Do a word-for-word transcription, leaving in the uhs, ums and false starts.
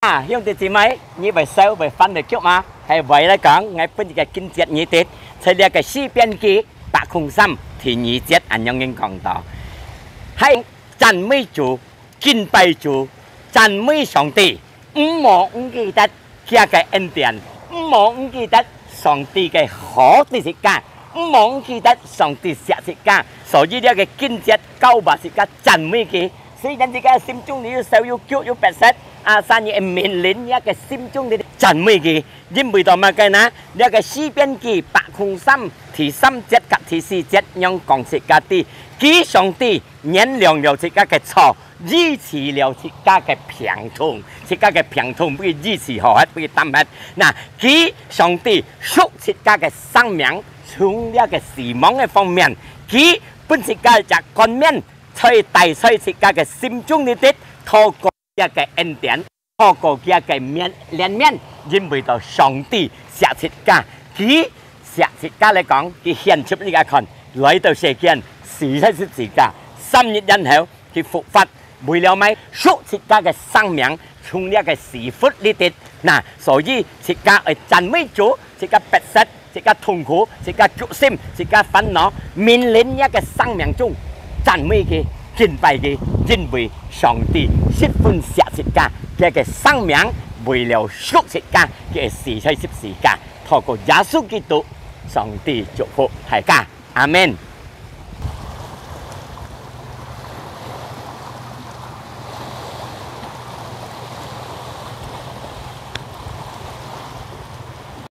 啊，兄弟姊妹，你會愁會煩會急嗎？係會來講，𠊎分一個經節你知，在這個詩篇記百空三第二節恁樣形講到：係讚美主，敬拜主，讚美上帝，毋好毋記得佢个恩典，毋好毋記得上帝个好對自家，毋好毋記得上帝惜自家。所以這個經節教𠊎自家讚美佢。雖然自家心中裡有愁有急有迫切，啊，但你會面臨這個心中裡讚美佢，因為到麼个呢？這個詩篇記百空三第三節甲第四節仰講自家知，佢上帝原諒了自家个錯，醫治了自家个病痛，自家个病痛被醫治好，被擔忒。那，佢上帝贖自家个生命，從這個死亡个方面，佢分自家一隻冠冕，在戴在自家个心中裡底，透過佢个恩典，透過佢个面，憐憫，因為到上帝惜自家，佢惜自家來講，佢獻出自家看，來到世間，死在十字架，三日以後， 佢復活，為了麼个贖自家个生命，從這個死窟裡底。那，所以自家愛讚美主，自家迫切，自家痛苦，自家急心，自家煩惱，面臨這個生命中，讚美佢，敬拜佢，因為上帝十分惜自家，佢个生命為了贖自家，佢死在十字架，透過耶穌基督，上帝祝福大家。阿們。